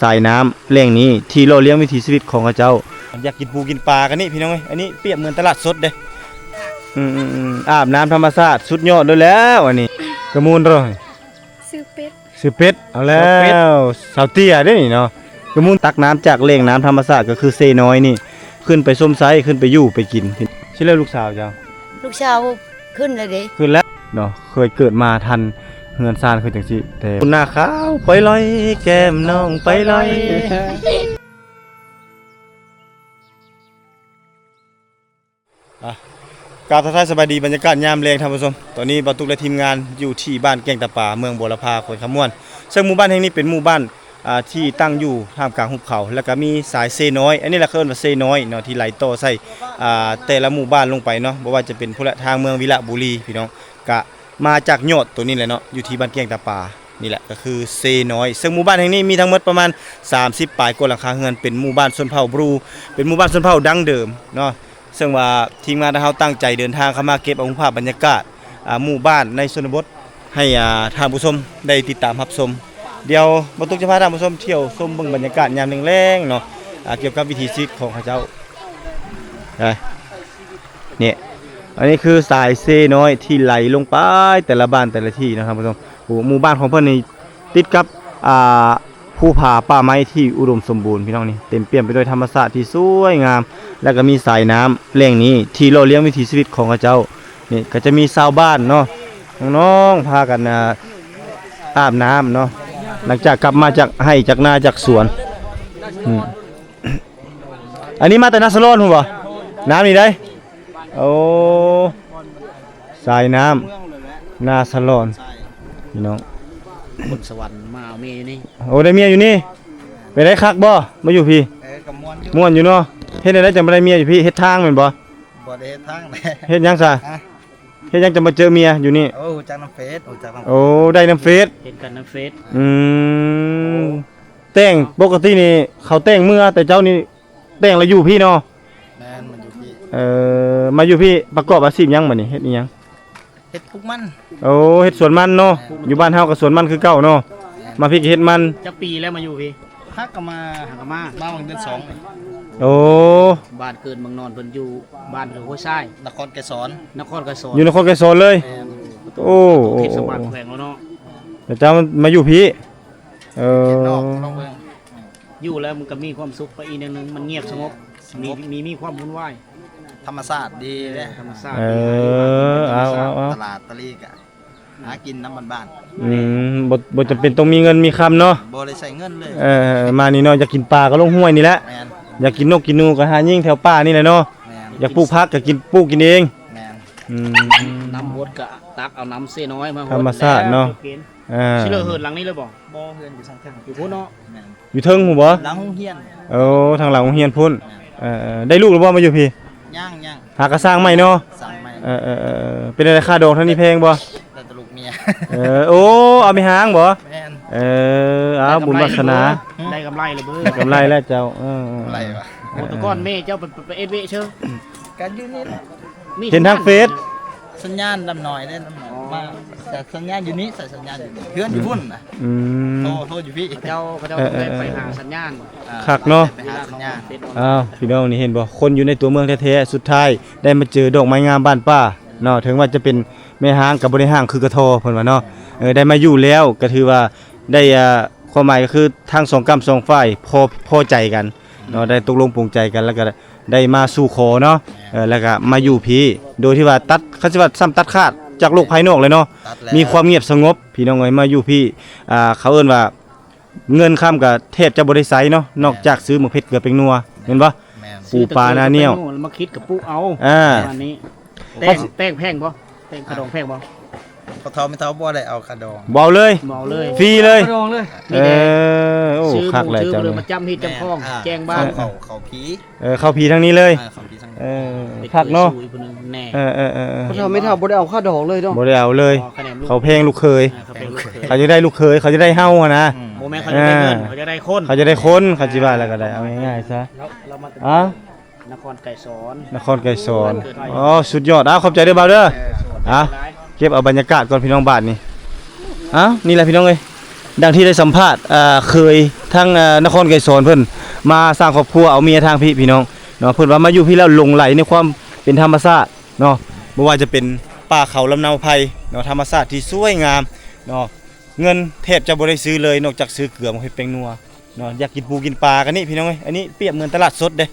ສາຍນ້ຳແຫຼ່ງນີ້ທີ່ຫຼໍ່ລ້ຽງວິຖີຊີວິດຂອງເຂົາເຈົ້າ. ຢາກກິນປູກິນປາກັນນີ້ພີ່ນ້ອງເອີຍ, ອັນນີ້ປຽບເໝືອນຕະຫຼາດສົດເດ້. ອືມໆໆ ອາບນ້ຳທຳມະຊາດ ສຸດຍອດໂລດແລ້ວອັນນີ້. ກະມູນເດີ ຊື່ເປັດ ຊື່ເປັດ. ເອົາແລ້ວ ສາວເຕ້ຍເດ້ນີ້ເນາະ. ກະມູນຕັກນ້ຳຈາກແຫຼ່ງນ້ຳທຳມະຊາດ ກໍຄືເຊນ້ອຍນີ້ ຂຶ້ນໄປຊົມໃຊ້ ຂຶ້ນໄປຢູ່ໄປກິນ. ຊິແລ້ວລູກສາວເຈົ້າ? ລູກສາວຂຶ້ນແລ້ວເດ້. ຂຶ້ນແລ້ວເນາະ. ເຄີຍເກີດມາທັນເຮືອນຊານຄືຈັ່ງຊີ້ແຕ່. ໜ້າຂາວໄປລອຍ ແກ້ມນ້ອງໄປລອຍ. ອ່ະ ກາບທັກທາຍສະບາຍດີ ບັນຍາກາດຍາມແລງທ່ານຜູ້ຊົມ. ຕອນນີ້ບ່າວຕຸກ ແລະ ທີມງານຢູ່ທີ່ບ້ານແກ້ງຕາປາ ເມືອງບົວລະພາ ແຂວງຄຳມ່ວນ. ເຊິ່ງໝູ່ບ້ານແຫ່ງນີ້ເປັນໝູ່ບ້ານ ອ່າ ທີ່ຕັ້ງຢູ່ທ່າມກາງຫຸບເຂົາ ແລ້ວກະມີສາຍເຊນ້ອຍ, ອັນນີ້ລະເຂົາເອີ້ນວ່າເຊນ້ອຍເນາະ ທີ່ໄຫຼຕໍ່ໃສ່ ອ່າ ແຕ່ລະໝູ່ບ້ານລົງໄປເນາະ, ບໍ່ວ່າຈະເປັນພຸ້ນລະ ທາງເມືອງວິລະບູລີ ພີ່ນ້ອງ. ກະມາຈາກຍອດໂຕນີ້ແຫຼະເນາະ ຢູ່ທີ່ບ້ານແກ້ງຕາປານີ້ແຫຼະ ກໍຄືເຊນ້ອຍ. ເຊິ່ງໝູ່ບ້ານແຫ່ງນີ້ມີທັງໝົດປະມານສາມສິບປາຍກວ່າຫຼັງຄາເຮືອນ, ເປັນໝູ່ບ້ານຊົນເຜົ່າບຣູ ເປັນໝູ່ບ້ານຊົນເຜົ່າດັ້ງເດີມເນາະ. ເຊິ່ງວ່າທີມງານຂອງເຮົາຕັ້ງໃຈເດີນທາງເຂົ້າມາເກັບເອົາຮູບພາບບັນຍາກາດ ອ່າ ໝູ່ບ້ານໃນຊົນນະບົດ ໃຫ້ ອ່າ ທ່ານຜູ້ຊົມໄດ້ຕິດຕາມຮັບຊົມ. ດຽວບ່າວຕຸກຈະພາທ່ານຜູ້ຊົມທ່ຽວຊົມເບິ່ງບັນຍາກາດຍາມແລງໆເນາະ ອ່າ ກ່ຽວກັບວິຖີຊີວິດຂອງເຂົາເຈົ້າ. ໄປ ນີ້ ອັນນີ້ຄືສາຍເຊນ້ອຍທີ່ໄຫຼລົງໄປແຕ່ລະບ້ານແຕ່ລະທີ່ເນາະທ່ານຜູ້ຊົມ. ໂອ້ ໝູ່ບ້ານຂອງເພິ່ນນີ້ຕິດກັບ ອ່າ ພູຜາປ່າໄມ້ທີ່ອຸດົມສົມບູນ ພີ່ນ້ອງ. ນີ້ເຕັມປ່ຽມໄປດ້ວຍທຳມະຊາດທີ່ສວຍງາມ ແລ້ວກໍມີສາຍນ້ຳແຫຼ່ງນີ້ທີ່ຫຼໍ່ລ້ຽງວິຖີຊີວິດຂອງເຂົາເຈົ້າ. ນີ້ກໍຈະມີຊາວບ້ານເນາະ ນ້ອງໆ ພາກັນ ອ່າ ອາບນ້ຳເນາະ ຫຼັງຈາກກັບມາຈາກໄຮ່ຈາກນາຈາກສວນ. ອືມ ອັນນີ້ມາແຕ່ນາສະຫຼອນພຸ້ນບໍ່? ນ້ຳນີ້ໄດ໋. ໂອ້ ສາຍນ້ຳນາສະຫຼອນ ພີ່ນ້ອງ. ຄົນສະຫວັນມາເອົາເມຍຢູ່ນີ້. ໂອ້ ໄດ້ເມຍຢູ່ນີ້. ເປັນໄດ ຄັກບໍ່ ມາຢູ່ພີ້? ເອີ ກໍມ່ວນຢູ່ ມ່ວນຢູ່ເນາະ. ເຮັດແນວໃດຈັ່ງບໍ່ໄດ້ເມຍຢູ່ພີ້? ເຮັດທາງແມ່ນບໍ່? ບໍ່ໄດ້ເຮັດທາງແຫຼະ. ເຮັດຫຍັງຊະ? ຮະ? ເຮັດຫຍັງຈັ່ງມາເຈີເມຍຢູ່ນີ້? ໂອ້ ຮູ້ຈັກນຳເຟສ ຮູ້ຈັກນຳ ໂອ້ ໄດ້ນຳເຟສ ເຫັນກັນນຳເຟສ. ອືມ ໂອ້ ແຕ່ງ ປົກກະຕິນີ້ເຂົາແຕ່ງເມືອ ແຕ່ເຈົ້ານີ້ແຕ່ງແລ້ວຢູ່ພີ້ເນາະ? ແມ່ນ ມາຢູ່ພີ້. ເອີ ມາຢູ່ພີ້ປະກອບອາຊີບຫຍັງບັດນີ້? ເຮັດອີ່ຫຍັງ? ເຮັດປູກມັນ. ໂອ້ ເຮັດສວນມັນເນາະ. ແມ່ນ. ຢູ່ບ້ານເຮົາກໍສວນມັນຄືເກົ່າເນາະ. ແມ່ນ. ມາພີ້ກໍເຮັດມັນ. ຈັກປີແລ້ວມາຢູ່ພີ້? ຫາກະມາ ຫາກະມາ ມາຫວ່າງເດືອນສອງນີ້. ໂອ້ ບ້ານເກີດເມືອງນອນເພິ່ນຢູ່ບ້ານຫ້ວຍຊາຍ ນະຄອນໄກສອນ. ນະຄອນໄກສອນ ຢູ່ນະຄອນໄກສອນເລີຍ. ແມ່ນ. ໂອ້ ເຂດສະຫວັນແຂວງເຮົາເນາະ. ແລ້ວເຈົ້າມາຢູ່ພີ້? ເອີ ຢູ່ແລ້ວມັນກໍມີຄວາມສຸກໄປອີກແນວໜຶ່ງ ມັນງຽບສະຫງົບ ສະຫງົບ ມີ ມີ ມີຄວາມວຸ່ນວາຍ. ທຳມະຊາດດີເດ້ ທຳມະຊາດ. ເອີ ດີ ເອົາ ເອົາ ເອົາ ຕະຫຼາດຕະລີກະຫາກິນນຳບ້ານໆ. ອືມ ບໍ່ ບໍ່ຈຳເປັນຕ້ອງມີເງິນມີຄຳເນາະ. ບໍ່ໄດ້ໃຊ້ເງິນເລີຍ. ເອີ ມານີ້ເນາະ ຢາກກິນປາກໍລົງຫ້ວຍນີ້ແຫຼະ. ແມ່ນ. ຢາກກິນນົກກິນໜູກໍຫາຍິງແຖວປ່ານີ້ແຫຼະເນາະ. ແມ່ນ. ຢາກປູກຜັກກໍກິນ ປູກກິນເອງ. ແມ່ນ. ອືມ ນ້ຳບົດກໍຕັກເອົານ້ຳເຊນ້ອຍມາຫົດ ທຳມະຊາດເນາະ. ເອີ ຊິເລີກເຮືອນຫຼັງນີ້ເລີຍບໍ່? ບໍ່ ເຮືອນຢູ່ທາງເທິງ ຢູ່ພຸ້ນເນາະ. ແມ່ນ. ຢູ່ເທິງພຸ້ນບໍ່? ຫຼັງໂຮງຮຽນ. ໂອ້ ທາງຫຼັງໂຮງຮຽນພຸ້ນ. ແມ່ນ. ເອີ ເອີ ໄດ້ລູກແລ້ວບໍ່ມາຢູ່ພີ້? ຍັງ ຍັງ. ຫາກະສ້າງໃໝ່ເນາະ. ສ້າງໃໝ່. ເອີ ເອີ ເອີ ເປັນຈັ່ງໃດ ຄ່າດອງທາງນີ້ແພງບໍ່? ໄດ້ແຕ່ລູກເມຍ. ເອີ ໂອ້ ເອົາແມ່ຮ້າງບໍ່? ແມ່ນ. ເອີ ເອົາ ໄດ້ກຳໄລ ບຸນວາສະໜາ ໄດ້ກຳໄລລະເບີ ໄດ້ກຳໄລແລ້ວເຈົ້າ. ເອີ ເອີ ເອີ ໂອ້ ແຕ່ກ່ອນແມ່ເຈົ້າໄປ ໄປ ໄປເອັດເວະເຊີ ກໍຢູ່ນີ້ແຫຼະ. ເຫັນທາງເຟສ ສັນຍານດຳນ້ອຍເດ້ ດຳນ້ອຍ ອໍ ມາ ສາຍສັນຍານຢູ່ນີ້ ສາຍສັນຍານຢູ່ນີ້ ເຮືອນຢູ່ພຸ້ນນະ. ອືມ ໂທ ໂທຢູ່ພີ້ ເຂົາເຈົ້າ ເຂົາເຈົ້າ ເອີ ເອີ ຕ້ອງໄດ້ໄປຫາສັນຍານ. ອ່າ ຄັກເນາະ ໄປຫາສັນຍານ. ອ້າວ ພີ່ນ້ອງ ນີ້ເຫັນບໍ່ ຄົນຢູ່ໃນຕົວເມືອງແທ້ໆ ສຸດທ້າຍໄດ້ມາເຈີດອກໄມ້ງາມບ້ານປ່າເນາະ. ເຖິງວ່າຈະເປັນແມ່ຮ້າງກໍບໍ່ໄດ້ຮ້າງຄືກະທໍ່ ເພິ່ນວ່າເນາະ. ເອີ ໄດ້ມາຢູ່ແລ້ວກໍຖືວ່າໄດ້ ອ່າ ຄວາມໝາຍກໍຄືທັງສອງກ້ຳສອງຝ່າຍພໍ ພໍໃຈກັນເນາະ ໄດ້ຕົກລົງປົງໃຈກັນ ແລ້ວກໍ ໄດ້ມາສູ່ຂໍເນາະ. ແມ່ນ. ເອີ ແລ້ວກໍມາຢູ່ພີ້ ໂດຍທີ່ວ່າຕັດ ຄັນຊິວ່າຊ້ຳຕັດຂາດຈາກໂລກພາຍນອກເລີຍເນາະ. ຕັດແລ້ວ ມີຄວາມງຽບສະຫງົບ ພີ່ນ້ອງເອີຍ. ມາຢູ່ພີ້ ອ່າ ເຂົາເອີ້ນວ່າເງິນຄຳກໍແທບຈະບໍ່ໄດ້ໃຊ້ເນາະ. ແມ່ນ. ນອກຈາກຊື້ໝາກເຜັດເກືອແປ້ງນົວ ແມ່ນບໍ່? ແມ່ນ. ປູປານາໜຽວ ຊື້ແຕ່ເກືອແປ້ງນົວ ແລ້ວມາຄິດກະປຸກເອົາ. ອ່າ ປະມານນີ້. ແຕ່ງ ແຕ່ງແພງບໍ່? ແຕ່ງຄ່າດອງແພງບໍ່? ພໍ່ເຖົ້າແມ່ເຖົ້າບໍ່ໄດ້ເອົາຄ່າດອງ ບໍ່ເອົາເລີຍ. ບໍ່ເອົາເລີຍ ຟຣີເລີຍ ຄ່າດອງເລີຍ. ເອີ ນີ້ແຫຼະ ໂອ້ ຄັກແຫຼະເຈົ້າ ມາຈຳຮີດຈຳຄອງ ແຈ້ງບ້ານ ເຂົ້າ ເຂົ້າຜີ ເອີ ເຂົ້າຜີທາງນີ້ເລີຍ. ເອີ ເຂົ້າຜີທາງນີ້ ເອີ ຄັກເນາະ. ເອີ ເອີ ເອີ ພໍ່ເຖົ້າແມ່ເຖົ້າບໍ່ໄດ້ເອົາຄ່າດອງເລີຍເນາະ. ບໍ່ໄດ້ເອົາເລີຍ ເຂົາແພງລູກເຂີຍ ເຂົາແພງລູກເຂີຍ ເຂົາຢາກໄດ້ລູກເຂີຍ ເຂົາຢາກໄດ້ເຮົາຫັ້ນນະ. ບໍ່ແມ່ນເຂົາຢາກໄດ້ເງິນ ເຂົາຢາກໄດ້ຄົນ ເຂົາຢາກໄດ້ຄົນ ເຂົາຊິວ່າແລ້ວກໍໄດ້ ເອົາງ່າຍໆຊະ. ເອົາ ນະຄອນໄກສອນ ນະຄອນໄກສອນ. ອໍ ສຸດຍອດ ອ້າວ ຂອບໃຈເດີບ່າວເດີ. ເອີ ອ້າວ ເກັບເອົາບັນຍາກາດກ່ອນພີ່ນ້ອງ ບາດນີ້. ອ້າວ ນີ້ແຫຼະພີ່ນ້ອງເອີຍ ດັ່ງທີ່ໄດ້ສຳພາດ ເອີ ເຄີຍທາງ ເອີ ນະຄອນໄກສອນເພິ່ນມາສ້າງຄອບຄົວ ເອົາເມຍທາງພີ້ພີ່ນ້ອງເນາະ. ເພິ່ນວ່າມາຢູ່ພີ້ແລ້ວຫຼົງໄຫຼໃນຄວາມເປັນທຳມະຊາດເນາະ, ບໍ່ວ່າຈະເປັນປ່າເຂົາລຳເນົາໄພເນາະ ທຳມະຊາດທີ່ສວຍງາມເນາະ. ເງິນແທບຈະບໍ່ໄດ້ຊື້ເລີຍ ນອກຈາກຊື້ເກືອມາເຮັດແປ້ງນົວເນາະ. ຢາກກິນປູກິນປາກັນນີ້ພີ່ນ້ອງເອີຍ, ອັນນີ້ປຽບເໝືອນຕະຫຼາດສົດເດ້,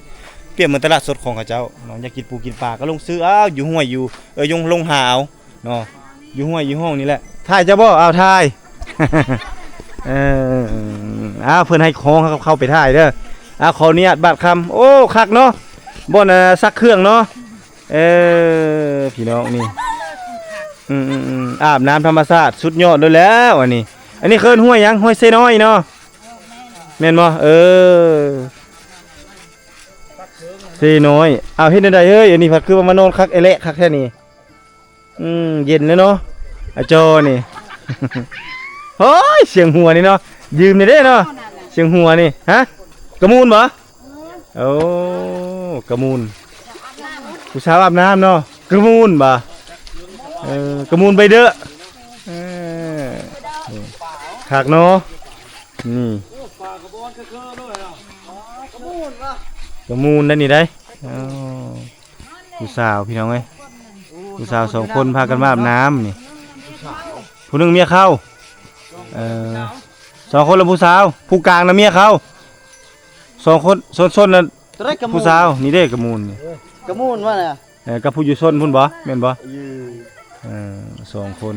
ປຽບເໝືອນຕະຫຼາດສົດຂອງເຂົາເຈົ້າເນາະ. ຢາກກິນປູກິນປາກໍລົງຊື້ເອົາຢູ່ຫ້ວຍ ຢູ່ ເອີ ຢູ່ ລົງຫາເອົາ ເນາະ, ຢູ່ຫ້ວຍຢູ່ຮ່ອງນີ້ແຫຼະ. ຖ່າຍເຈົ້າບໍ່? ເອົາ ຖ່າຍ. ເອີ ເອົາ ເພິ່ນໃຫ້ຂອງເຮົາເຂົ້າໄປຖ່າຍເດີ. ເອົາ ຂໍອະນຸຍາດບາດຄຳ. ໂອ້ ຄັກເນາະ, ບ່ອນ ເອີ ຊັກເຄື່ອງເນາະ. ເອີ ພີ່ນ້ອງນີ້ ອືມໆໆ ອາບນ້ຳທຳມະຊາດ ສຸດຍອດໂລດແລ້ວ. ອັນນີ້ ອັນນີ້ເອີ້ນຫ້ວຍຫຍັງ? ຫ້ວຍເຊນ້ອຍເນາະ, ແມ່ນບໍ່? ເອີ ເຊນ້ອຍ. ເອົາ ເຮັດແນວໃດເຮີ້ຍ? ອັນນີ້ພັດຄືວ່າມານອນຄັກແອແລະຄັກແທ້ນີ້. ອືມ ເຢັນແລ້ວເນາະ ອາຈໍນີ້. ໂອ້ຍ ສຽງຫົວນີ້ເນາະ, ຢືມແດ່ເນາະ ສຽງຫົວນີ້. ຮະ? ກະມູນບໍ່? ໂອ້ ກະມູນ. ຜູ້ສາວອາບນ້ຳເນາະ, ກະມູນບໍ່? ເອີ ກະມູນໃບເດີ. ເອີ ຄັກເນາະ ນີ້ ກະມູນໄດ໋ນີ້ໄດ໋. ເອົາ ຜູ້ສາວພີ່ນ້ອງເອີຍ, ຜູ້ສາວສອງຄົນພາກັນມາອາບນ້ຳນີ້. ຜູ້ໜຶ່ງເມຍເຂົາ ເອີ ສອງຄົນລະຜູ້ສາວ, ຜູ້ກາງນະເມຍເຂົາ. ສອງຄົນ ຊົນໆ ນະ ຜູ້ສາວ. ນີ້ເດ້ກະມູນນີ້ ກະມູນວ່ານະ. ເອີ ກັບຜູ້ຢູ່ຊົນພຸ້ນບໍ່? ແມ່ນບໍ່? ເອີ ສອງຄົນ.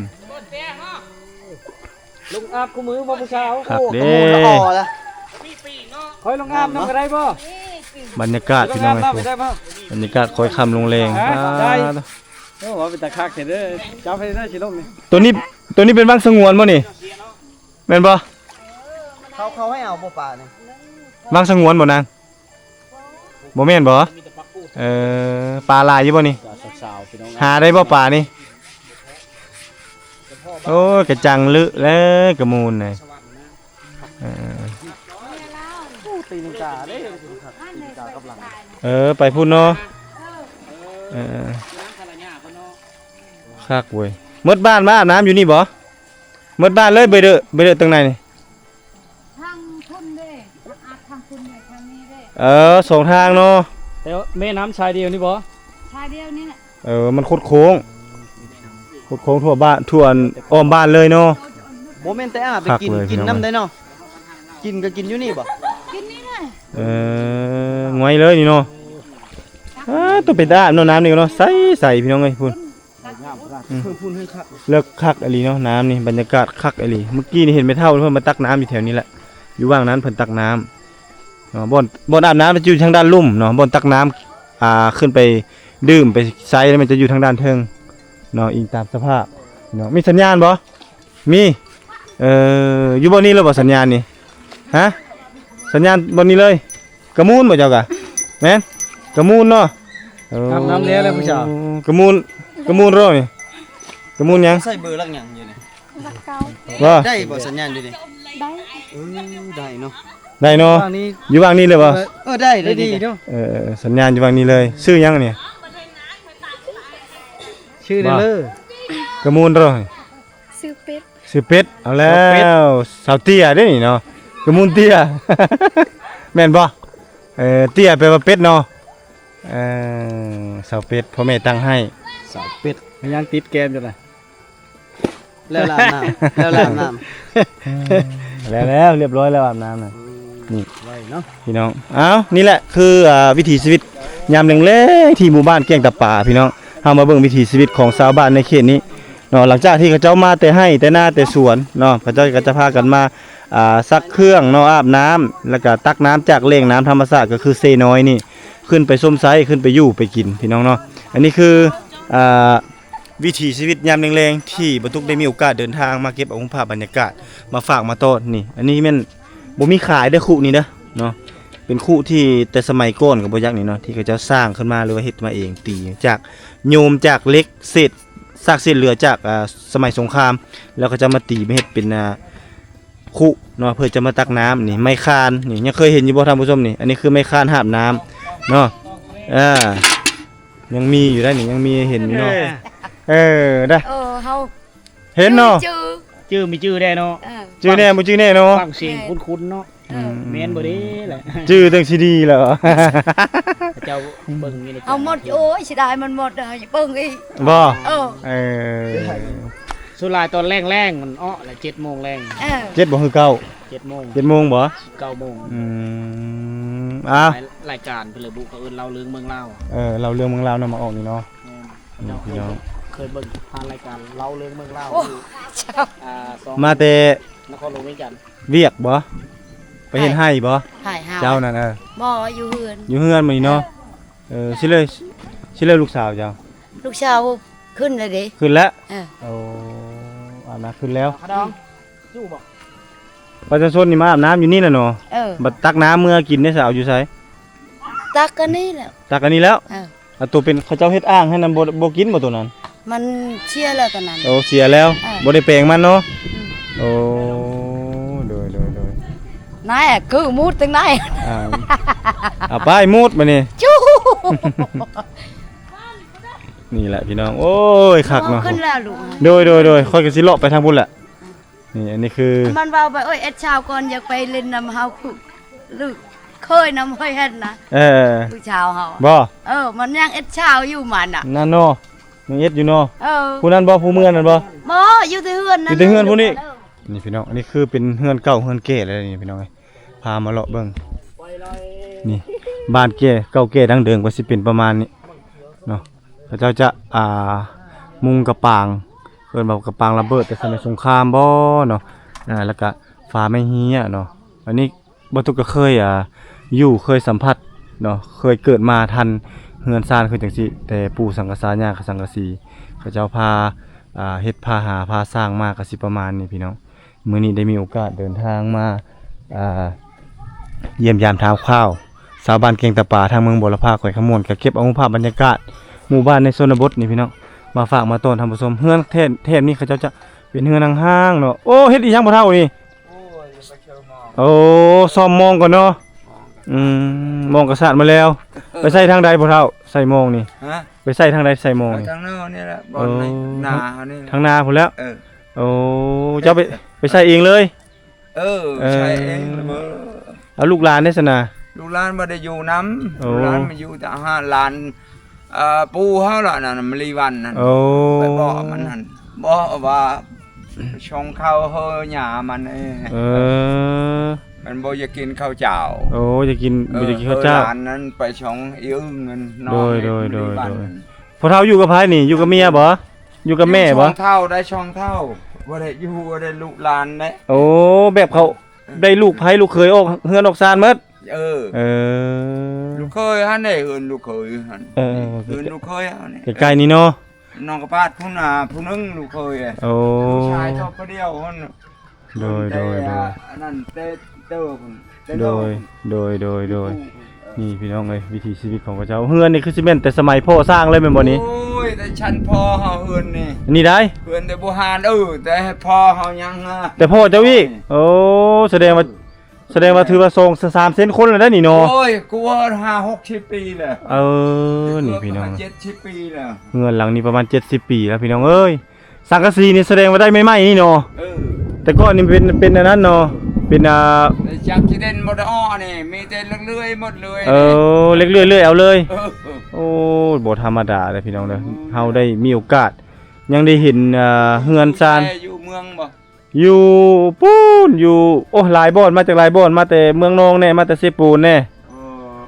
ລົງອາບຄູ່ມື້ບໍ່ຜູ້ສາວ? ຄັກເດ້. ຂ້ອຍລົງອາບນຳກໍໄດ້ບໍ່? ບັນຍາກາດພີ່ນ້ອງເອີຍ, ບັນຍາກາດຄ້ອຍຄ່ຳລົງແລງ. ໄດ້. ໂອ້ ວ່າເປັນຕາຄັກແທ້ເດີ. ຈັບໃຫ້ເດີ ຊິລົງນີ້. ໂຕນີ້ ໂຕນີ້ເປັນວັງສະຫງວນບໍ່ນີ້? ແມ່ນບໍ່? ເຂົາ ເຂົາໃຫ້ເອົາບໍ່ປານີ້? ວັງສະຫງວນບໍ່ນາງ? ບໍ່ແມ່ນບໍ່? ເອີ ປາຫຼາຍຢູ່ບໍ່ນີ້? ຫາໄດ້ບໍ່ປານີ້? ໂອ້ຍ ກະຈັງລຶແລ້ວກະມູນນະ. ເອີ ຕີນກາເດ້ ຕີນກາກັບຫຼັງ. ເອີ ໄປພຸ້ນເນາະ. ເອີ ຄັກເວີຍ. ໝົດບ້ານມາອາບນ້ຳຢູ່ນີ້ບໍ່? ໝົດບ້ານເລີຍ ເບີເດີ ເບີເດີຕັງໃນນີ້. ທາງພຸ້ນເດ້ ອາບທາງພຸ້ນເດ້ ທາງນີ້ເດ້. ເອີ ສອງທາງເນາະ. ແຕ່ວ່າແມ່ນ້ຳສາຍດຽວນີ້ບໍ່? ສາຍດຽວນີ້ແຫຼະ. ເອີ ມັນຄົດໂຄ້ງ ຄົດໂຄ້ງທົ່ວບ້ານ ທົ່ວອ້ອມບ້ານເລີຍເນາະ. ບໍ່ແມ່ນແຕ່ອາບໄປກິນ ກິນນຳໄດ້ເນາະ. ກິນກໍກິນຢູ່ນີ້ບໍ່? ກິນນີ້ແຫຼະ. ເອີ ງ່ອຍເລີຍນີ້ເນາະ. ອ້າ ໂຕເປັນຕາອາບເນາະ ນ້ຳນີ້ເນາະ ໃສໆ ພີ່ນ້ອງເອີຍ ພຸ້ນ. ອືມ ເລິກຄັກອີ່ຫຼີເນາະ ນ້ຳນີ້ ບັນຍາກາດຄັກອີ່ຫຼີ. ເມື່ອກີ້ນີ້ເຫັນແມ່ເຖົ້າເພິ່ນມາຕັກນ້ຳຢູ່ແຖວນີ້ແຫຼະ. ຢູ່ຫວ່າງນັ້ນເພິ່ນຕັກນ້ຳເນາະ. ບ່ອນ ບ່ອນອາບນ້ຳຈະຢູ່ທາງດ້ານລຸ່ມເນາະ, ບ່ອນຕັກນ້ຳ ອ່າ ຂຶ້ນໄປດື່ມໄປໃຊ້ແລ້ວມັນຈະຢູ່ທາງດ້ານເທິງເນາະ. ອີງຕາມສະພາບເນາະ. ມີສັນຍານບໍ່? ມີ. ເອີ ຢູ່ບ່ອນນີ້ເລີຍບໍ່ສັນຍານນີ້? ຮະ? ສັນຍານບ່ອນນີ້ເລີຍ. ກະມູນບໍ່ເຈົ້າກະ? ແມ່ນ ກະມູນເນາະ. ເອີ ອາບນ້ຳແລ້ວແຫຼະຜູ້ສາວ. ກະມູນ ກະມູນເນາະນີ້. ກະມູນຫຍັງ? ໃສ່ເບີຫຼັກຫຍັງຢູ່ນີ້? ຫຼັກເກົ້າ. ບໍ່ ໄດ້ບໍ່ສັນຍານຢູ່ນີ້? ໄດ້. ເອີ ໄດ້ເນາະ. ໄດ້ເນາະ. ຢູ່ຫວ່າງນີ້ເລີຍບໍ່? ເອີ ໄດ້ ໄດ້ດີເນາະ. ເອີ ສັນຍານຢູ່ຫວ່າງນີ້ເລີຍ. ຊື່ຫຍັງນີ້? ຊື່ເລີ. ກະມູນເນາະ. ຊື່ເປັດ. ຊື່ເປັດ. ເອົາແລ້ວ ສາວເປັດ ສາວເຕ້ຍເດ້ນີ້ເນາະ. ກະມູນເຕ້ຍ ແມ່ນບໍ່? ເອີ ເຕ້ຍແປວ່າເປັດເນາະ. ເອີ ສາວເປັດ ພໍ່ແມ່ຕັ້ງໃຫ້ ສາວເປັດ. ມັນຍັງຕິດແກ້ມຢູ່ນະ. ແລ້ວລາບນ້ຳ ແລ້ວລາບນ້ຳ. ແລ້ວ ແລ້ວ ລຽບຮ້ອຍແລ້ວອາບນ້ຳນະ. ອືມ ນີ້ ໄວເນາະ ພີ່ນ້ອງ. ອ້າວ ນີ້ແຫຼະຄື ອ່າ ວິຖີຊີວິດຍາມແລງໆ ທີ່ໝູ່ບ້ານກ້ຽງຕາປາ ພີ່ນ້ອງ. ເຮົາມາເບິ່ງວິຖີຊີວິດຂອງຊາວບ້ານໃນເຂດນີ້ເນາະ. ຫຼັງຈາກທີ່ເຂົາເຈົ້າມາແຕ່ໄຮ່ແຕ່ນາແຕ່ສວນເນາະ ເຂົາເຈົ້າກໍຈະພາກັນມາ ອ່າ ຊັກເຄື່ອງເນາະ ອາບນ້ຳ ແລ້ວກໍຕັກນ້ຳຈາກແຫຼ່ງນ້ຳທຳມະຊາດ ກໍຄືເຊນ້ອຍນີ້ ຂຶ້ນໄປຊົມໃຊ້ ຂຶ້ນໄປຢູ່ໄປກິນ ພີ່ນ້ອງເນາະ. ອັນນີ້ຄື ອ່າ ວິຖີຊີວິດຍາມແລງໆ ທີ່ບ່າວຕຸກໄດ້ມີໂອກາດເດີນທາງມາເກັບເອົາຮູບພາບບັນຍາກາດມາຝາກມາຕ້ອນນີ້. ອັນນີ້ແມ່ນບໍ່ມີຂາຍເດີ ຄຸນີ້ເດີເນາະ. ເປັນຄຸທີ່ແຕ່ສະໄໝກ່ອນກໍບໍ່ຈັກນີ້ເນາະ ທີ່ເຂົາເຈົ້າສ້າງຂຶ້ນມາ ຫຼືວ່າເຮັດມາເອງ ຕີຈາກໂຍມ ຈາກເຫຼັກ ເສດ ຊາກເສດເຫຼືອຈາກ ອ່າ ສະໄໝສົງຄາມ ແລ້ວເຂົາເຈົ້າມາຕີມາເຮັດເປັນ ອ່າ ຄຸເນາະ ເພື່ອຈະມາຕັກນ້ຳ. ນີ້ໄມ້ຄານນີ້ ຍັງເຄີຍເຫັນຢູ່ບໍ່ທ່ານຜູ້ຊົມນີ້? ອັນນີ້ຄືໄມ້ຄານຫາບນ້ຳເນາະ. ອ່າ ຍັງມີຢູ່ໄດ໋ນີ້ ຍັງມີໃຫ້ເຫັນຢູ່ເນາະ. ເອີ ເອີ ໄດ້ ເອີ ເຮົາ ເຫັນເນາະ ຈື່ ຈື່ມີຈື່ແດ່ເນາະ ເອີ ຈື່ແດ່ບໍ່ຈື່ແດ່ເນາະ ຟັງສຽງຄຸ້ນໆເນາະ ເອີ ອືມ ແມ່ນບໍ່ເດ້ລະ ຈື່ຈັ່ງຊິດີແລ້ວ ເຈົ້າເບິ່ງຢູ່ໃນ ເອົາໝົດ ໂອ້ຍ ເສຍດາຍມັນໝົດ ເອົາເບິ່ງອີກ ບໍ່ ເອີ ເອີ ສ່ວນຫຼາຍຕອນແລງໆ ມັນເອາະລະ ເຈັດໂມງແລງ ເອີ ເຈັດບໍ່ຄືເກົ້າ ເຈັດໂມງ ເຈັດໂມງບໍ່ ເກົ້າໂມງ ອືມ ອ້າວ ລາຍ ລາຍການເພິ່ນລະບຸ ເຂົາເອີ້ນເລົ່າເລື່ອງເມືອງລາວ ເອີ ເລົ່າເລື່ອງເມືອງລາວນຳມາອອກນີ້ເນາະ ແມ່ນ ອືມ ເຈົ້າເຄີຍເບິ່ງ ເຄີຍເບິ່ງຜ່ານລາຍການເລົ່າເລື່ອງເມືອງລາວ ໂອ້ ເຈົ້າ ອ່າ ສອງ ມາແຕ່ນະຄອນຫຼວງວຽງຈັນ ວຽກບໍ່? ໄປເຮັດໄຮ່ບໍ່? ໄຮ່ເຮົາ ເຈົ້ານັ້ນ ເອີ ບໍ່ ຢູ່ເຮືອນ ຢູ່ເຮືອນມື້ນີ້ເນາະ ເອີ ຊິເລີຍ ຊິເລີຍລູກສາວເຈົ້າ ລູກສາວຂຶ້ນແລ້ວເດ້ ຂຶ້ນແລ້ວ ເອີ ໂອ້ ອາບນ້ຳຂຶ້ນແລ້ວ ຂະດອງ ຢູ່ບໍ່? ປະຊາຊົນນີ້ມາອາບນ້ຳຢູ່ນີ້ແຫຼະເນາະ ເອີ ບັດຕັກນ້ຳເມືອກິນເດ້ ສາວຢູ່ໃສ? ຕັກອັນນີ້ແຫຼະ ຕັກອັນນີ້ແລ້ວ ເອີ ອາ ໂຕເປັນເຂົາເຈົ້າເຮັດອ່າງໃຫ້ນັ້ນ ບໍ່ ບໍ່ກິນບໍ່ໂຕນັ້ນ? ມັນເສຍແລ້ວຕອນນັ້ນ ໂອ້ ເສຍແລ້ວ ເອີ ບໍ່ໄດ້ແປງມັນເນາະ ອືມ ໂອ້ ໂດຍ ໂດຍ ໂດຍ ນາຍ ຄືມູດຈັ່ງໃດ ອ່າ ເອົາໄປມູດບາດນີ້ ຈູ້ ນີ້ແຫຼະພີ່ນ້ອງ ໂອ້ຍ ຄັກເນາະ ຂຶ້ນແລ້ວລູກ ໂດຍ ໂດຍ ໂດຍ ຂ້ອຍກໍຊິເລາະໄປທາງພຸ້ນແຫຼະ ນີ້ ອັນນີ້ຄື ມັນເວົ້າໄປ ໂອ້ຍ ເອັດຊາວກ່ອນ ຢາກໄປຫຼິ້ນນຳເຮົາ ລູກເຄີຍນຳ ເຄີຍເຫັນນະ ເອີ ລູກສາວເຮົາ ບໍ່ ເອີ ມັນຍັງເອັດຊາວຢູ່ມັນນະ ນັ້ນເນາະ ຍັງເອັດຢູ່ເນາະ ເອີ ຜູ້ນັ້ນບໍ່ ຜູ້ເມືອນັ້ນບໍ່ ບໍ່ ຢູ່ແຕ່ເຮືອນນັ້ນ ຢູ່ແຕ່ເຮືອນຜູ້ນີ້ ນີ້ພີ່ນ້ອງ ອັນນີ້ຄືເປັນເຮືອນເກົ່າເຮືອນແກ່ແລ້ວນີ້ພີ່ນ້ອງເອີຍ ພາມາເລາະເບິ່ງ ນີ້ ບ້ານແກ່ເກົ່າແກ່ດັ້ງເດີມກໍຊິເປັນປະມານນີ້ເນາະ ເຂົາເຈົ້າຈະ ອ່າ ມຸງກະປາງ ເອີ້ນວ່າກະປາງລະເບີດແຕ່ສະໄໝສົງຄາມບໍເນາະ ອ່າ ແລ້ວກະຝາໄມ້ເຮຍເນາະ ອັນນີ້ ບ່າວຕຸກກໍເຄີຍ ອ່າ ຢູ່ ເຄີຍສຳຜັດເນາະ ເຄີຍເກີດມາທັນເຮືອນຊານຄືຈັ່ງຊີ້ ແຕ່ປູ່ສັງກະສາ ຍ່າກະສັງກະສີ ເຂົາເຈົ້າພາ ອ່າ ເຮັດພາຫາພາສ້າງມາ ກະຊິປະມານນີ້ພີ່ນ້ອງ ມື້ນີ້ໄດ້ມີໂອກາດເດີນທາງມາ ອ່າ ຢ້ຽມຢາມຖາມຂ່າວ ຊາວບ້ານແກ້ງຕາປາ ທາງເມືອງບົວລະພາ ແຂວງຄຳມ່ວນ ກະເກັບເອົາຮູບພາບບັນຍາກາດໝູ່ບ້ານໃນຊົນນະບົດນີ້ພີ່ນ້ອງ ມາຝາກມາຕ້ອນທ່ານຜູ້ຊົມ ເຮືອນແຖບ ແຖບນີ້ເຂົາເຈົ້າຈະເປັນເຮືອນຮ້າງໆເນາະ ໂອ້ ເຮັດອີ່ຫຍັງພໍ່ເຖົ້ານີ້? ໂອ້ ຊິໄປເຊີມມອງ ໂອ້ ສ້ອມມອງກ່ອນເນາະ ອືມ ມອງກະສາດມາແລ້ວ ໄປໃສ່ທາງໃດພໍ່ເຖົ້າ ໃສ່ມອງນີ້? ຮະ? ໄປໃສ່ທາງໃດໃສ່ມອງນີ້? ໄປທາງນອກນີ້ແຫຼະ ບ່ອນນີ້ ໂອ້ ໜ້າເຮົານີ້ແຫຼະ ທາງໜ້າພຸ້ນແລ້ວ ເອີ ໂອ້ ເຈົ້າໄປ ໄປໃສ່ເອງເລີຍ? ເອີ ເອີ ໃສ່ເອງລະເບີ ເອົາລູກຫຼານເດ້ຊັ້ນນະ? ລູກຫຼານບໍ່ໄດ້ຢູ່ນຳ ໂອ້ ລູກຫຼານມາຢູ່ແຕ່ຫ້າ ຫຼານ ເອີ ປູ່ເຮົາລະນັ້ນ ມະລີວັນນັ້ນ ໂອ້ ໄປເບາະມັນຫັ້ນ ເບາະວ່າ ຊົງເຂົ້າເຮີຍາມັນເອ ເອີ ມັນບໍ່ຢາກກິນເຂົ້າເຈົ້າ ໂອ້ ຢາກກິນ ເອີ ບໍ່ຢາກກິນເຂົ້າເຈົ້າ ເຮີຍານັ້ນໄປຊົງອີອຶ່ງນັ້ນ ໂດຍ ໂດຍ ໂດຍ ໂດຍ ພໍ່ເຖົ້າຢູ່ກັບໃຜນີ້? ຢູ່ກັບເມຍບໍ່? ຢູ່ກັບແມ່ບໍ່? ຢູ່ສອງເຖົ້າ ໄດ້ສອງເຖົ້າ ບໍ່ໄດ້ຢູ່ ບໍ່ໄດ້ລູກຫຼານເດ້ ໂອ້ ແບບເຂົາ ເອີ ໄດ້ລູກໃຜລູກເຂີຍອອກເຮືອນອອກຊານໝົດ ເອີ ເອີ ລູກເຂີຍຫັ້ນເດ້ ເຮືອນລູກເຂີຍຫັ້ນ ເອີ ເຮືອນລູກເຂີຍເຮົານີ້ ໃກ້ໆນີ້ເນາະ ໜອງກະປາດພຸ້ນນະ ຜູ້ໜຶ່ງລູກເຂີຍ ໂອ້ ຜູ້ຊາຍເຂົາຜູ້ດຽວຫັ້ນ ໂດຍ ໂດຍ ໂດຍ ອັນນັ້ນແຕ່ເຕີພຸ້ນ ແຕ່ເຕີພຸ້ນ ໂດຍ ໂດຍ ໂດຍ ໂດຍ ນີ້ພີ່ນ້ອງເອີຍ ວິຖີຊີວິດຂອງເຂົາເຈົ້າ ເຮືອນນີ້ຄືຊິແມ່ນແຕ່ສະໄໝພໍ່ສ້າງເລີຍແມ່ນບໍ່ນີ້? ໂອ້ຍ ແຕ່ຊັ້ນພໍ່ເຮົາເຮືອນນີ້ ອັນນີ້ໄດ໋ ເຮືອນແຕ່ບູຮານ ເອີ ແຕ່ພໍ່ເຮົາຍັງ ແຕ່ພໍ່ເຈົ້າອີກ ໂອ້ ສະແດງວ່າ ສະແດງວ່າຖືວ່າສອງສາມເຊັນຄົນແລ້ວໄດ໋ນີ້ເນາະ ໂອ້ຍ ກວ່າຫ້າຫົກສິບປີແລ້ວ ເອີ ນີ້ພີ່ນ້ອງ ເຈັດສິບປີແລ້ວ ເຮືອນຫຼັງນີ້ປະມານເຈັດສິບປີແລ້ວພີ່ນ້ອງເອີຍ ສັງກະສີນີ້ສະແດງວ່າໄດ້ໃໝ່ໆນີ້ເນາະ ເອີ ແຕ່ກ່ອນນີ້ເປັນ ເປັນອັນນັ້ນເນາະ ເປັນ ອ່າ ຈັກຊິເດັ່ນບໍ່ໄດ້ອ້ອນີ້ ມີແຕ່ເລື່ອຍໆໝົດເລີຍ ເອີ ເລືອກເລື່ອຍໆເອົາເລີຍ ເອີ ໂອ້ ບໍ່ທຳມະດາເດ້ພີ່ນ້ອງເດີ ເຮົາໄດ້ມີໂອກາດ ຍັງໄດ້ເຫັນ ອ່າ ເຮືອນຊານ ຢູ່ເມືອງບໍ່? ຢູ່ປູ້ນ ຢູ່ ໂອ້ ຫຼາຍບ່ອນ ມາຈາກຫຼາຍບ່ອນ ມາແຕ່ເມືອງນອງແດ່ ມາແຕ່ເຊໂປນແດ່ ເອີ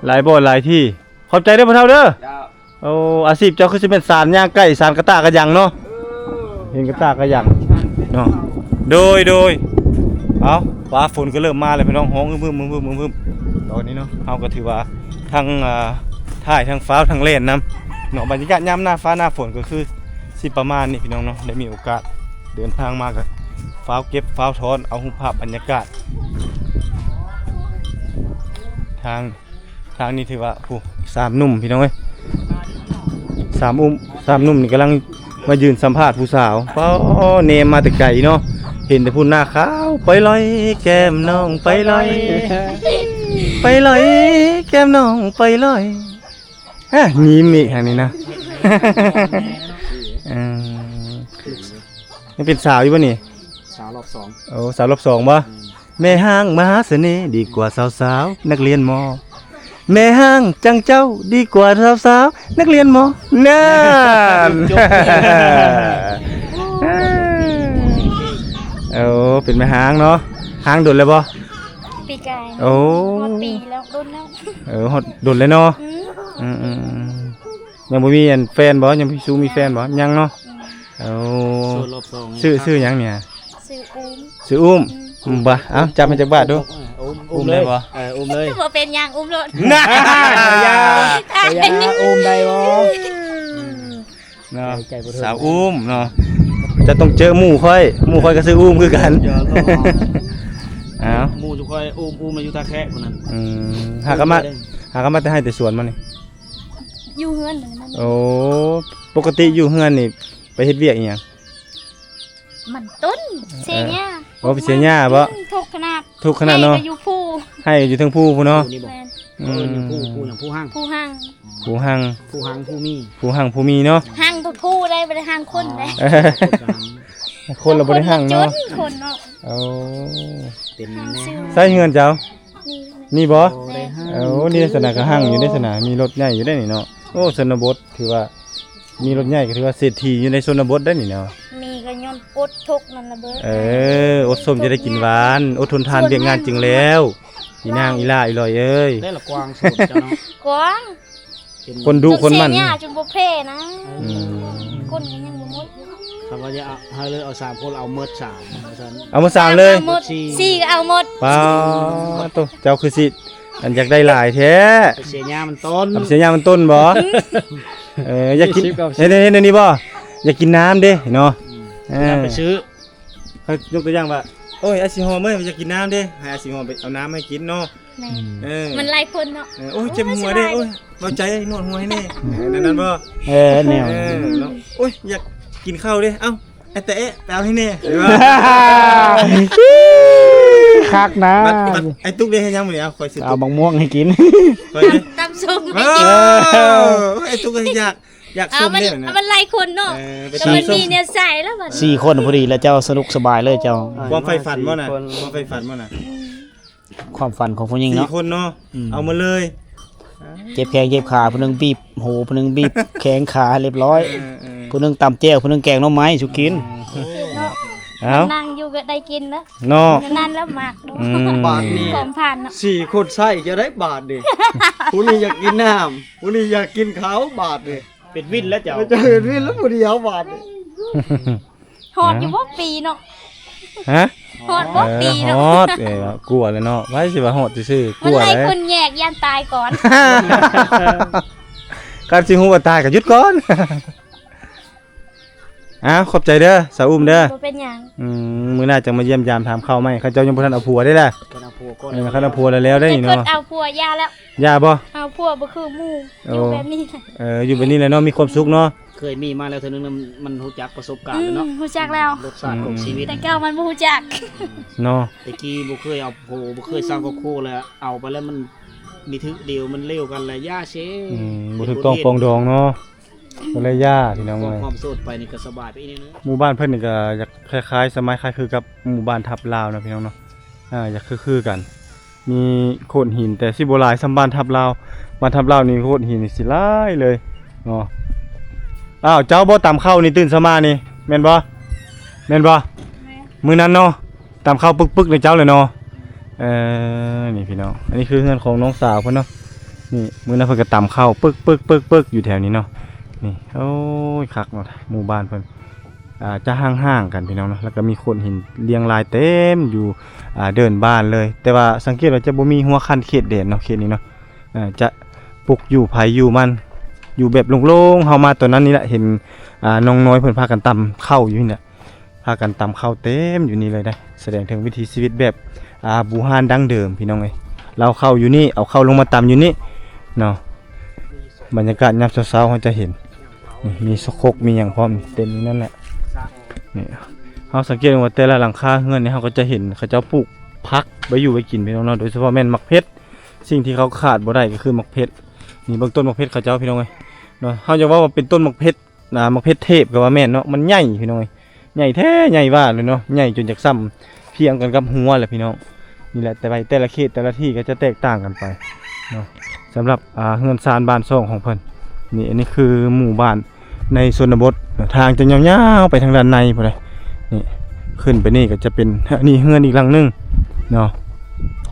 ຫຼາຍບ່ອນຫຼາຍທີ່ ຂອບໃຈເດີພໍ່ເຖົ້າເດີ ເຈົ້າ ໂອ້ ອາຊີບເຈົ້າຄືຊິແມ່ນສານຍ່າງໄກ່ ສານກະຕາກະຍັງເນາະ ເອີ ເຫັນກະຕາກະຍັງເນາະ ໂດຍ ໂດຍ ເອົ້າ ຟ້າຝົນກໍເລີ່ມມາແລ້ວພີ່ນ້ອງ ຮ້ອງອຶມໆໆໆ ຕອນນີ້ເນາະ ເຮົາກໍຖືວ່າທັງ ອ່າ ຖ່າຍທັງຟ້າວທັງແລ່ນນຳເນາະ ບັນຍາກາດຍາມໜ້າຟ້າໜ້າຝົນກໍຄື ຊິປະມານນີ້ພີ່ນ້ອງເນາະ ໄດ້ມີໂອກາດເດີນທາງມາກໍຟ້າວເກັບຟ້າວຖອນເອົາຮູບພາບບັນຍາກາດ ທາງ ທາງນີ້ຖືວ່າ ໂອ້ ສາມໜຸ່ມພີ່ນ້ອງເອີຍ ສາມອຸ້ມ ສາມໜຸ່ມນີ້ກຳລັງມາຢືນສຳພາດຜູ້ສາວ ປ້ອ ແນມມາແຕ່ໄກເນາະ ເຫັນແຕ່ພຸ້ນໜ້າຂາວ ໄປລອຍແກ້ມນ້ອງໄປລອຍ ໄປລອຍແກ້ມນ້ອງໄປລອຍ ຮະ ຍິ້ມອີກທາງນີ້ນະ ເອີ ຍັງເປັນສາວຢູ່ບໍ່ນີ້? ສ ສາວລອບສອງ ໂອ້ ສາວລອບສອງບໍ່? ແມ່ນ ແມ່ຮ້างมหาเสน่ห์ดีกว่าสาวๆ นักเรียน ม. แม่ฮ้างจังเจ้าดีกว่าสาวๆ นักเรียน ม. นั่น จบ โอ้ เป็นแม่ฮ้างเนาะ ฮ้างโดนแล้วบ่? ปีกาย โอ้ ฮอดปีแล้ว โดนแล้ว เออ ฮอดโดนแล้วเนาะ อืม อืมๆๆ ยังบ่มีอันแฟนบ่? ยังมีชู้มีแฟนบ่? ยังเนาะ อืม โอ้ โสดรอบสอง ชื่อ ชื่อหยังเนี่ย? ชื่ออุ้ม ชื่ออุ้ม อืม บ่ เอ้า จับให้จักบาทดู เออ อุ้ม อุ้มเลย อุ้มได้บ่? เออ อุ้มเลย บ่เป็นหยัง อุ้มโลด น่า อย่า อย่า อุ้มได้บ่? เนาะ ใจบ่ถึง สาวอุ้มเนาะ จะต้องเจอหมู่ข้อย หมู่ข้อยก็ชื่ออุ้มคือกัน เอ้า หมู่จุข้อยอุ้ม อุ้มมาอยู่ท่าแขกคนนั้น อืม หากนมา หากนมาแต่ไฮ่แต่สวนมานี่ อยู่เฮือนนั่นแหละ โอ้ ปกติอยู่เฮือนนี่ไปเฮ็ดเวียกอีหยัง? มันต้น เออ เสียหญ้า โอ้ ไปเสียหญ้าบ่? อืม ทุกข์ขนาด ทุกข์ขนาดเนาะ ไฮ่ก็อยู่ภู ไฮ่ก็อยู่เทิงภูพุ้นเนาะ อยู่นี่บ่? แม่น อืม เออ อยู่ภู ภูหยัง ภูฮัง ภูฮัง ภูฮัง ภูฮัง ภูมี ภูฮัง ภูมีเนาะ ฮังผู้ๆ ได้ บ่ได้ฮังคนได้ อ๋อ คนละบ่ได้ฮังเนาะ คนเนาะ โอ้ เป็นแนว ใส่เฮือนเจ้า นี่ นี่บ่? โอ้ นี่ลักษณะก็ฮังอยู่ในลักษณะ มีรถใหญ่อยู่ได้นี่เนาะ โอ้ ชนบท ถือว่ามีรถใหญ่ก็ถือว่าเศรษฐีอยู่ในชนบทได้นี่เนาะ มีก็ย้อนอดทุกข์นั่นล่ะเบิด เออ อดส้มจะได้กินหวาน อดทนทานเวียกงานจึงแล้ว อีนางอีหล้าอีหลอยเอ้ย ได้ละกวางโสดเจ้าเนาะ กวาง คนดุคนหมั่น เสียหญ้าจนบ่แพ้นะ อืม คนก็ยังบ่หมดอยู่ คำว่าจะเอา ให้เลยเอาสามคน เอาหมดสาม ว่าซั่น เอาหมดสามเลย เอาหมด สี่ สี่ก็เอาหมด ป๊าดโธ่ เจ้าคือสิ อันอยากได้หลายแท้ ไปเสียหญ้ามันต้น เอาไปเสียหญ้ามันต้นบ่? เออ อยากกิน ยี่สิบ เก้าสิบ เห็น เห็นอันนี้บ่? อยากกินน้ำเด้เนาะ อืม เออ ไปซื้อ เขายกตัวอย่างว่า โอ้ย อ้ายสิหอมเอ้ย อยากกินน้ำเด้ ให้อ้ายสิหอมไปเอาน้ำให้กินเนาะ แม่น เออ มันหลายคนเนาะ เออ โอ้ย เจ็บหัวเด้ โอ้ย สบาย โอ้ย เบาใจ นวดหัวให้แน่ เออ นั่น นั่นบ่ เออ แนว เออ เนาะ โอ้ย อยากกินข้าวเด้ เอ้า ไอ้แต่เอ๊ะ ไปเอาให้แน่ คักนะ บัด บัด ไอ้ตุ๊กได้เฮ็ดหยังมื้อนี้ เอา ข้อยซื้อ เอาบักม่วงให้กิน ข้อยเด้ ตำส้ม เออ ไอ้ตุ๊กก็อยาก อยาก เอา ส้ม มัน เด้นะ มันหลายคนเนาะ เออ ไป แต่มัน ส้ม มีแนวใส่แล้วบัดนี้ สี่คนพอดีแล้วเจ้า สนุกสบายเลยเจ้า ความใฝ่ฝันบ่น่ะ สี่คน ความใฝ่ฝันบ่น่ะ ความฝันของผู้หญิงเนาะ สี่คนเนาะ อืม เอามาเลย เจ็บแข้งเจ็บขา ผู้หนึ่งบีบหู ผู้หนึ่งบีบแข้งขาให้เรียบร้อย เออ เออ ผู้หนึ่งตำแจ่ว ผู้หนึ่งแกงหน่อไม้สู่กิน เนาะ เอ้า นั่งอยู่ก็ได้กินแล้ว เนาะ นั่นแล้วมัก อืม บาดนี้ ของผ่านเนาะ สี่คนใส่จะได้บาดนี่ ผู้นี้อยากกินน้ำ ผู้นี้อยากกินข้าวบาดนี่ เป็นวินแล้วเจ้า เจ้าเป็นวินแล้วผู้เดียวบาดนี่ ฮอดอยู่บ่ปีเนาะ ฮะ ฮอดบ่ปีเนาะ เออ ฮอด เออ กลัวแล้วเนาะ ไผสิว่าฮอดซื่อๆ กลัว มันไล่ แล้ว คนแยกย่านตายก่อน คันสิฮู้ว่าตายก็หยุดก่อน อ้าว ขอบใจเด้อ สาวอุ้มเด้อ บ่เป็นหยัง อืม มื้อหน้าจั่งมาเยี่ยมยามถามข่าวใหม่ เขาเจ้ายังบ่ทันเอาผัวเด้ล่ะ คันเอาผัวก่อน เออ คันเอาผัวแล้วแล้วได้นี่เนาะ เอาผัวอย่าแล้ว อย่าบ่ เอาผัวบ่คือหมู่ โอ้ อยู่แบบนี้ เออ อยู่แบบนี้แหละเนาะ มีความสุขเนาะ เคยมีมาแล้วเทื่อนึงนะ มันรู้จักประสบการณ์แล้วเนาะ อืม รู้จักแล้ว รสชาติของชีวิต แต่เก่ามันบ่รู้จัก เนาะ แต่กี้บ่เคยเอาผัว บ่เคยสร้างครอบครัวแล้ว เอาไปแล้วมันมีถือเดียว มันเลวกันแล้ว อย่าเซ่ อืม บ่ถูกต้องปรองดองเนาะ ก็เลยอย่าพี่น้องเอ้ย ความโสดไปนี่ก็สบายไปอีกแนวนึง หมู่บ้านเพิ่นนี่ก็อยากคล้ายๆ สมัยคล้ายคือกับหมู่บ้านทับลาวนะพี่น้องเนาะ อ่า อยากคือๆ กัน มีโขดหิน แต่สิบ่หลายส่ำบ้านทับลาว บ้านทับลาวนี่โขดหินนี่สิหลายเลยเนาะ อ้าว เจ้าบ่ตำข้าวนี่ตื่นเช้ามานี่ แม่นบ่ แม่นบ่ แม่น มื้อนั้นเนาะ ตำข้าวปึกๆ เลยเจ้าเลยเนาะ เออ นี่พี่น้อง อันนี้คือเฮือนของน้องสาวเพิ่นเนาะ นี่ มื้อนั้นเพิ่นก็ตำข้าวปึกๆๆๆ อยู่แถวนี้เนาะ นี่ โอ้ย คักเนาะ หมู่บ้านเพิ่น อ่า จะห่างๆ กันพี่น้องเนาะ แล้วก็มีโขดหินเรียงรายเต็มอยู่ อ่า เดินบ้านเลย แต่ว่าสังเกตว่าจะบ่มีหัวคันเขตแดนเนาะ เขตนี้เนาะ อ่า จะปลูกอยู่ไผอยู่มัน อยู่แบบโล่งๆ เฮามาตอนนั้นนี่แหละ เห็น อ่า น้องน้อยเพิ่นพากันตำข้าวอยู่นี่แหละ พากันตำข้าวเต็มอยู่นี่เลยนะ แสดงถึงวิถีชีวิตแบบ อ่า บู่ฮ่านดั้งเดิมพี่น้องเอ้ย เราข้าวอยู่นี่ เอาข้าวลงมาตำอยู่นี่เนาะ บรรยากาศยามเช้าๆ เราจะเห็น นี่ มีสะครก มีหยังพร้อม เต็มอยู่นั่นแหละ นี่ เราสังเกตว่าแต่ละหลังคาเฮือนนี่ เราก็จะเห็นเขาเจ้าปลูกผักไว้อยู่ไว้กินพี่น้องเนาะ โดยเฉพาะแม่นหมากเผ็ด สิ่งที่เขาขาดบ่ได้ก็คือหมากเผ็ด นี่เบิ่งต้นหมากเผ็ดเขาเจ้าพี่น้องเอ้ยเนาะ เราอยากว่าเป็นต้นหมากเผ็ด อ่า หมากเผ็ดเทพก็ว่าแม่นเนาะ มันใหญ่พี่น้องเอ้ย ໃຫຍ່ແທ້ໃຫຍ່ວ່າເລີຍເນາະ ໃຫຍ່ຈົນຢາກສ່ຳພຽງກັນກັບຫົວແຫຼະພີ່ນ້ອງ. ນີ້ແຫຼະ ແຕ່ໄປແຕ່ລະເຂດແຕ່ລະທີ່ກໍຈະແຕກຕ່າງກັນໄປເນາະ ສຳລັບ ອ່າ ເຮືອນຊານບ້ານຊ່ອງຂອງເພິ່ນ. ນີ້ ອັນນີ້ຄືໝູ່ບ້ານໃນຊົນນະບົດເນາະ ທາງຈະຍາວໆໄປທາງດ້ານໃນພຸ້ນເດ້. ນີ້ ຂຶ້ນໄປນີ້ກໍຈະເປັນ ອັນນີ້ເຮືອນອີກຫຼັງໜຶ່ງເນາະ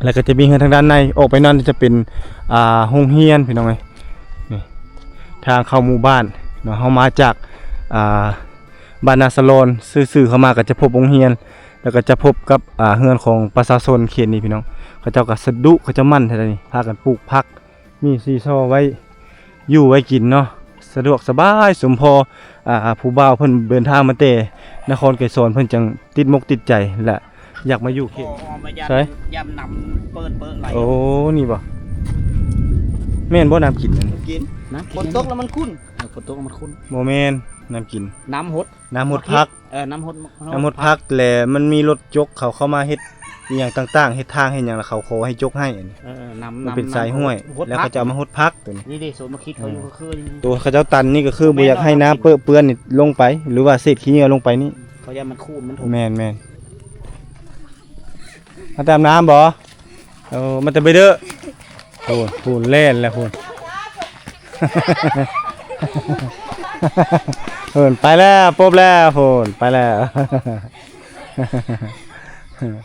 ແລ້ວກໍຈະມີເຮືອນທາງດ້ານໃນ. ອອກໄປນັ້ນຈະເປັນ ອ່າ ໂຮງຮຽນພີ່ນ້ອງເອີຍ. ນີ້ ທາງເຂົ້າໝູ່ບ້ານເນາະ ເຮົາມາຈາກ ອ່າ ບ້ານນາສະຫຼອນ ຊື່ໆເຂົ້າມາກໍຈະພົບໂຮງຮຽນ ແລ້ວກໍຈະພົບກັບ ອ່າ ເຮືອນຂອງປະຊາຊົນເຂດນີ້ພີ່ນ້ອງ. ເຂົາເຈົ້າກໍສະດຸ ເຂົາເຈົ້າໝັ້ນແທ້ໆນີ້ ພາກັນປູກຜັກ ມີຊີຊໍໄວ້ຢູ່ໄວ້ກິນເນາະ ສະດວກສະບາຍສົມພໍ. ອ່າ ຜູ້ບ່າວເພິ່ນເດີນທາງມາແຕ່ນະຄອນໄກສອນ ເພິ່ນຈັ່ງຕິດມົກຕິດໃຈ ແລະ ຢາກມາຢູ່ເຂດ ໃສ ຢ້ານນ້ຳເປີດເປີດໄຫຼ. ໂອ້ ນີ້ບໍ່ ແມ່ນບໍ່ນ້ຳກິນອັນນີ້? ກິນ ນ້ຳກິນ ຝົນຕົກແລ້ວມັນຂຸ້ນ. ເອີ ຝົນຕົກແລ້ວມັນຂຸ້ນ. ບໍ່ແມ່ນນ້ຳກິນ ນ້ຳຫົດ ນ້ຳຫົດຜັກ. ເອີ ນ້ຳຫົດ ນ້ຳຫົດຜັກ ແລະ ມັນມີລົດຈົກເຂົາເຂົ້າມາເຮັດອີ່ຫຍັງຕ່າງໆ ເຮັດທາງເຮັດຫຍັງ ແລ້ວເຂົາຂໍໃຫ້ຈົກໃຫ້ອັນນີ້. ເອີ ເອີ ນ້ຳ ມັນເປັນສາຍຫ້ວຍ ນ້ຳຫົດ ແລ້ວເຂົາຈະເອົາມາຫົດຜັກຕົວນີ້. ນີ້ເດ້ ສົມມາຄິດເຂົາຢູ່ ເອີ ຄື ຕົວເຂົາເຈົ້າຕັນນີ້ກໍຄືບໍ່ຢາກໃຫ້ນ້ຳເປິເປື້ອນນີ້ລົງໄປ ຫຼືວ່າເສດຂີ້ເຫຍື້ອລົງໄປນີ້. ເຂົາຢ້ານມັນຂຸ້ນ ມັນຖົມ. ແມ່ນໆ. ມາຕາມນ້ຳບໍ່? ໂອ້ ມາແຕ່ໄບເດີ. ໂອ້ ພຸ້ນແລ່ນແລ້ວພຸ້ນ ພຸ້ນໄປແລ້ວ ປົບແລ້ວ ພຸ້ນໄປແລ້ວ.